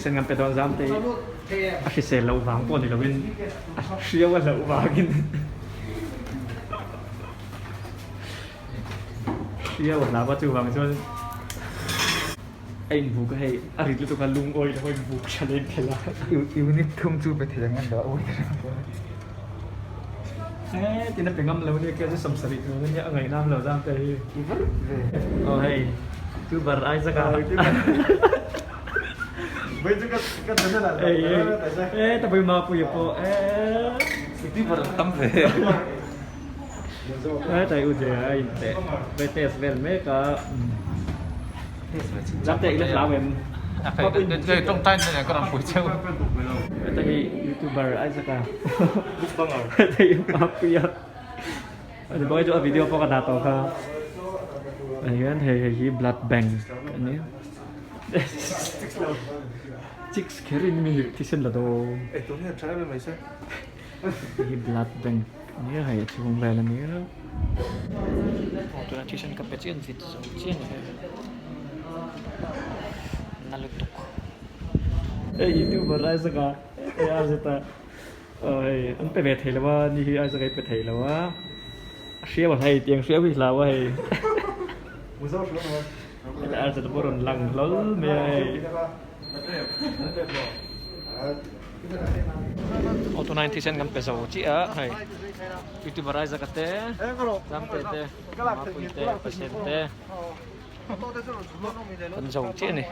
Thisen kan pe dawn zam te hi a hrisel loh vang pawh ni lovin a hriau a hlauh vangin hriau a hlau a chuvang chuan a inbuk a hei a rit lutuk a lungawi lo a inbuk tha leh phelh a. Unit thum chu pe thei ang an dah ui ta reng He tin a pe ngam lo nia kia chu 70 tur ania a ngaihnam lo zam te hi. Aw hei tuber Isaac a. Ei ei e ta pui Mapuia pawh e. Youtuber an tam ve. E tai u je a in teh ve test vel mek a. Zam te i la hlau em? Tawngtai nen ka rawn pui cheu. Heta hi youtuber Isaac a heta hi Mapuia ani bawk hi chu a video pawh ka dah tawh kha ah hian hei hei hi blood bank a nia chicks kher in mi thisen la dawn hei hi blood bank a nia hei a chhung vel a nia aw tunah thisen ka pe chian vit zo chian a ni hei na lutuk. Hei youtuber Isaac a hei a zet a aw hei an pe ve thei lo a ni hi Isaac a pe thei lo a a hriau a hei tiang hriau hi hlau a hei heta a zet pawh rawn lang hlawl mai a hei. Aw tunah hian thisen kan pe zo chiah a hei youtuber Isaac a te Zamte te Mapui te Pasien te kan zo chiah a ni.